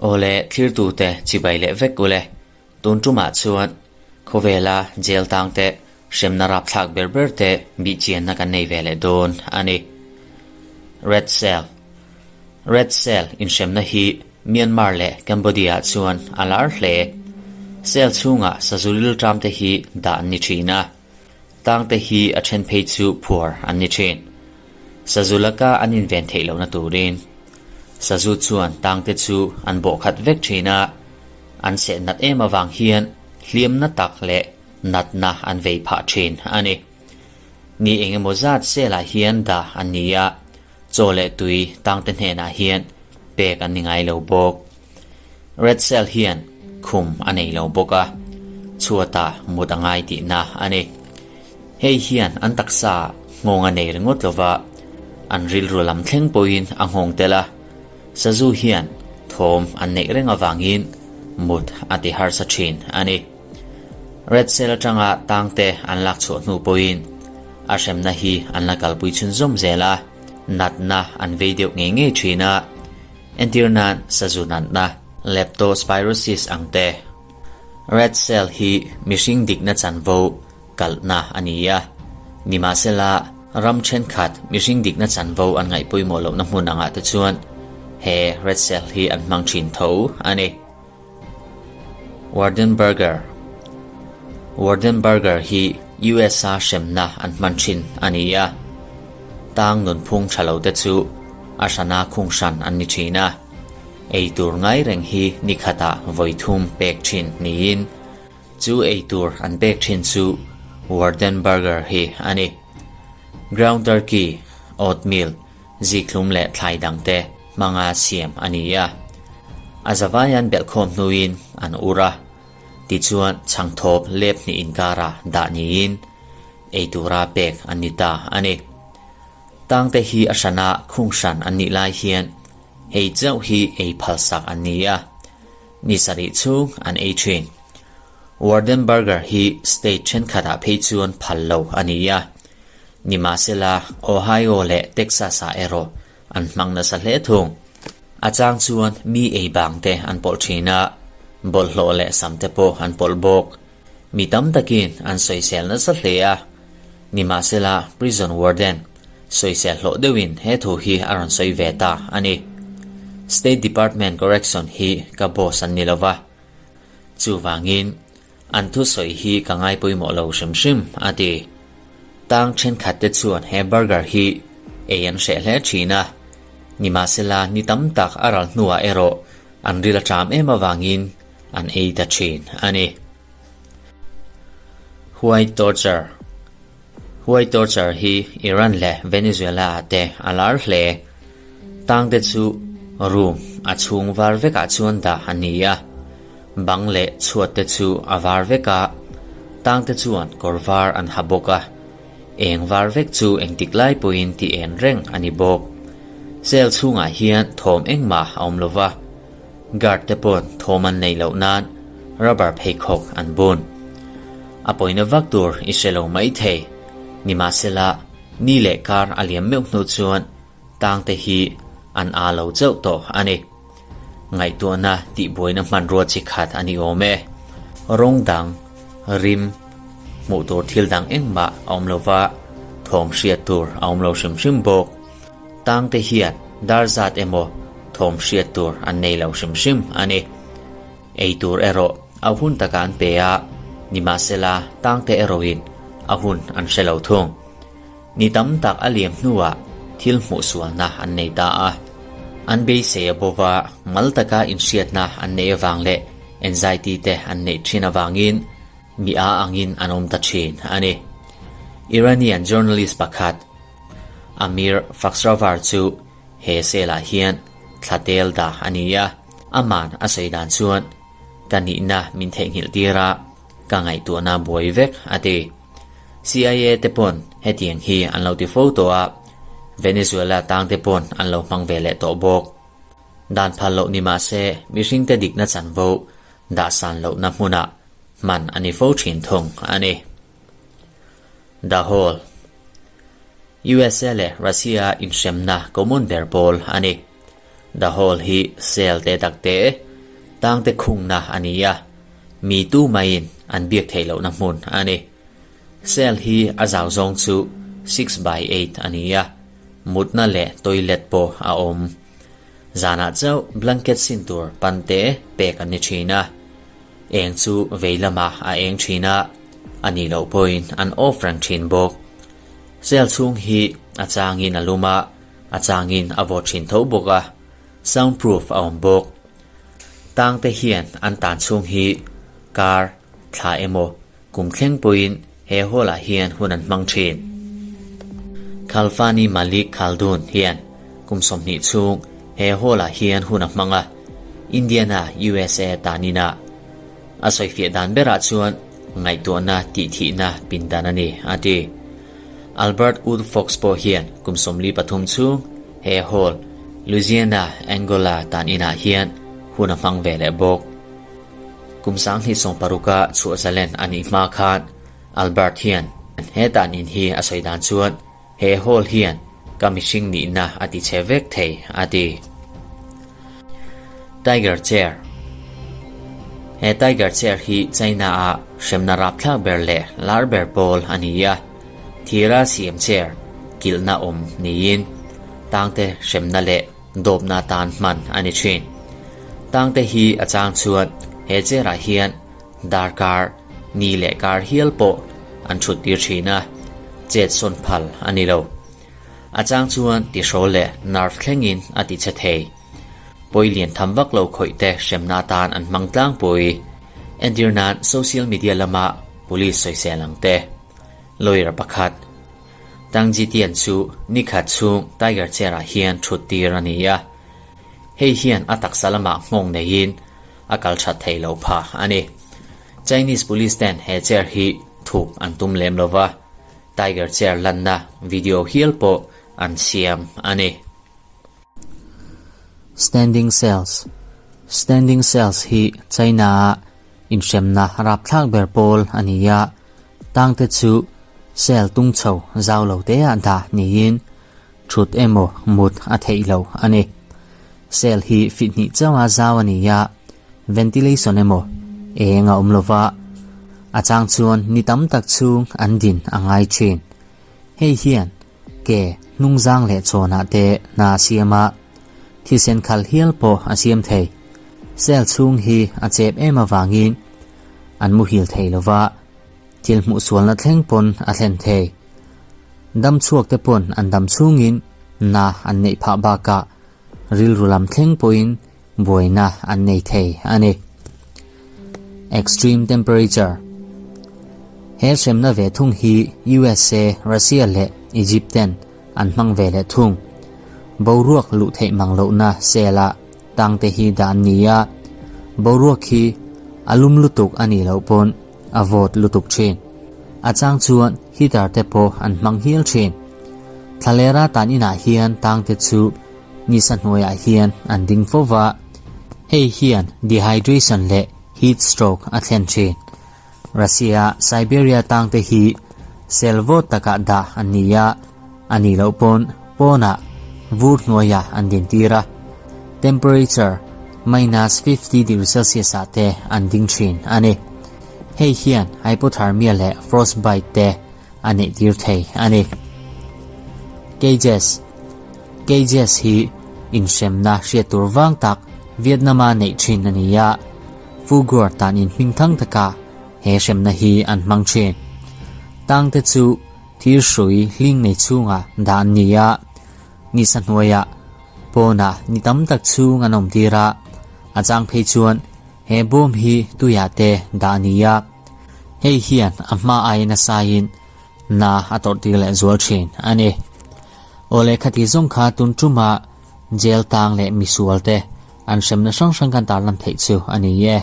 Awle thlirtute chibai leh vek ule. Tun tumah chuan khawvela jail tangte hremna rapthlak ber ber te bihchianna kan nei ve leh dawn a ni. Red Cell Red Cell inhremna hi Myanmar leh Cambodia ah chuan a lar hle. Cell chhungah sazu rilṭam te hi dah an ni thin a. Tangte hi a then phei chu phuar an ni thin. Sazu laka an inven theih lohna turin sazu chuan tangte chu an bawh khat vek thin a, an seh nat em avang hian hliamna tak leh natna an vei phah thin a ni. Ni eng emaw zat selah hian dah an ni a, chaw leh tui tangte hnenah hian pek an ni ngai lo bawk. Red cell hian khum a nei lo bawk a, chhuatah mut a ngai tihna a ni. Hei hian an taksa nghawng a nei ringawt lova, an rilru lam thleng pawhin a nghawng tel a. Sazu hian thawm an neih reng avangin mut a ti harsa thin a ni. Red cell atanga tangte an lak chhuah hnu pawhin a hremna hi an la kalpui chhunzawm zel a, natna an vei deuh ngei ngei thin a. Entir nan sazu natna, leptospirosis ang te. Red cell hi mihring dikna chanvo kalhna a ni a, nimahsela ram thenkhat mihring dikna chanvo an ngaih pawimawh lohna hmun angah te chuan he red cell hi an hmang thin tho a ni. Warden Burger Warden Burger hi US a hremna an hman thin a ni a, tang nunphung tha lo te chu a hrana khung hran an ni thin a, ei tur ngai reng hi ni khatah vawi thum pek thin niin chu ei tur an pek thin chu Warden Burger hi a ni. Ground turkey, oatmeal, Zikhlum leh thlai dangte hmanga siam a ni a. A zavaian belhkhawm hnuin an ur a, tichuan chhangthawp lep hnih inkara dah niin ei tura pek an ni ta a ni. Tangte hi a hrana khung hran an nih lai hian hei chauh hi ei phalsak an ni a, ni sarih chhung an ei thin. Warden Burger hi state thenkhatah phei chuan phal lo a ni a. Nimahsela, Ohio leh Texas-ah erawh an hmang nasa hle thung. A chang chuan mi ei bang te an pawlh thin a, bawlhhlawh leh sam te pawh an pawlh bawk. Mi tam takin an sawisel nasa hle a. Nimahsela, prison warden sawisel hlawh deuhin he thu hi a rawn sawi ve ta a ni. State Department correction hi ka boss an ni lova. Chuvangin, An thusawi hi ka ngai pawimawh lo hrim hrim, a ti. Tang thenkhat te chuan he burger hi ei an hreh hle thin a, nimahsela ni tam tak a ral hnuah erawh an ril a ṭam em avangin an ei ta thin a ni. White Torture White Torture hi Iran leh Venezuela ah te a lar hle. Tang te chu room a chhung var vekah chuan dah a ni a. Bang leh chhuat te chu a var vek a, tang te chuan kawr var an ha bawk a, eng var vek chu engtik lai pawhin ti en reng a ni bawk. Cell chhungah hian thawm engmah a awm lo va, guard te pawn thawm an neih loh nan rubber pheikhawk an bun. A pawina vak tur i hre lo mai thei, nimahsela ni leh kar a liam meuh hnu chuan tang te hi an aa lo chauh tawh a ni. Ngaihtuahna tihbuaina hmanrua chi khat a ni awm e. Rawng dang, rim, hmuh tur thil dang engmah a awm lo va, thawm hriat tur a awm lo hrim hrim bawk. Tangte hian dar zat emaw thawm hriat tur an nei lo hrim hrim a ni. Ei tur erawh a hun taka an pe a, nimahsela tangte erawhin a hun an hre lo thung. Ni tam tak a liam hnuah thil hmuhsualna an nei ta a. An beisei a bova mal taka inhriatna an neih avang leh anxiety te an neih thin avangin mi a angin an awm ta thin a ni. Iranian journalist pakhat Amir Fakhravar chu he cell-ah hian thla tel dah a ni a, aman a sawi dan chuan ka nihna min theihnghilh tir a, ka ngaihtuahna buai vek a ti. CIA te pawn hetiang hi an lo ti fo tawh a, Venezuela tang te pawn an lo hmang ve leh tawh bawk. Dan phal loh ni mah se mihringte dikna chanvo dah san lohna hmunah hman a ni fo thin thung a ni. The Hole. USA leh Russia inhremna common ber pawl a ni. The Hole hi cell te tak te, tangte khungna a ni a, mi tu maiin an biak theih lohna hmun a ni. Cell hi a zau zawng chu 6 by 8 a ni a, mutna leh toilet pawh a awm. Zanah chauh blanket sin tur pan te pek an ni thin a, eng chu vei lamah a eng thin a, a nih loh pawhin an off reng thin bawk. Cell chhung hi a changin a lum a, a changin a vawt thin tho bawk a, sound proof a awm bawk. Tang te hian an tan chhung hi kar, thla emaw kum thleng pawhin he hall ah hian hun an hmang thin. Khalfani Malik Khaldun hian kum 20 chhung he hall ah hian hun a hmang a, Indiana, USA tanin ah a sawifiah dan berah chuan ngaihtuahna tih thihna pindan a ni, a ti. Albert Wood Fox pawh hian kum 43 chhung he hall, Louisiana, Angola tan inah hian hun a hmang ve leh bawk. Kum 2016 a chhuah zalen a nih hma khan Albert hian he tan in hi a sawi dan chuan he hall hian ka mihring nihna a ti che vek thei, a ti. Tiger Chair He Tiger Chair hi China a hremna rapthlak ber leh lar ber pawl a ni a, thira siam chair kilhna awm niin tangte hremna leh dawpna atan hman a ni thin. Tangte hi a chang chuan he chair ah hian darkar, ni leh kar hial pawh an thut tir thin a, chet sawn phal a ni lo. A chang chuan tihrawl leh nerve thlengin a ti che thei. Pawi lian tham vak lo khawih te hremna atan an hmang tlangpui. Entir nan social media lama police sawisel ang te. Lawyer pakhat Tang Jitian chu nikhat chhung Tiger Chair ah hian thut tir a ni a. Hei hian a taksa lamah nghawng neiin a kal that thei lo phah a ni. Chinese police ten he chair hi thup an tum lem lova, Tiger Chair lanna video hial pawh an siam a ni. Standing Cells Standing Cells hi China a inhremna rapthlak ber pawl a ni a, tangte chu cell tung chho zau lo te ah dah niin thut emaw mut a theih lo a ni. Cell hi fit hnih chauha zau a ni a, ventilation emaw eng a awm lova, a chang chuan ni tam tak chhung an din a ngai thin. Hei hian ke hnungzang leh chawnah te hna a siam a, thisen khal hial pawh a siam thei. Cell chhung hi a chep em avangin an muhil thei lova, thil hmuhsualna thleng pawn a thlen thei. Dam chhuak te pawn an dam chhungin na an neih phah bakah rilru lam thleng pawhin buaina an nei thei a ni. Extreme temperature He hremna ve thung hi USA, Russia leh Egypt ten an hmang ve leh thung. Boruak luh theih mang lohna cell ah tangte hi dah an ni a, boruak hi a lum lutuk a nih loh pawn a vawt lutuk thin. A chang chuan heater te pawh an hmang hial thin. Thlalera tan inah hian tangte chu nisa hnuaiah hian an ding fo va, hei hian dehydration leh heat stroke a thlen thin. Russia, Siberia tangte hi cell vawt takah dah an ni a, a nih loh pawn pawnah vur hnuaiah an din tir a, temperature minus 50 degree Celsius ah te an ding thin a ni. Hei hian hypothermia leh frostbite te a neih tir thei a ni. Cages Cages hi inhremna hriat tur vang tak Vietnam-a neih thin a ni a, Fuguar tan in hmingthang taka he hremna hi an hmang thin. Tangte chu thir hrui hling nei chhungah dah an ni a, nisa hnuaiah pawnah ni tam tak chhung an awm tir a, a chang phei chuan he bawm hi tuiah te dah a ni a, hei hian a hma aia nasaiin na a tawrh tir leh zual thin a ni. Aw lehkha ti zawng kha tun tumah jail tang leh misual te an hremna hrang hrang kan tarlan theih chu a ni e.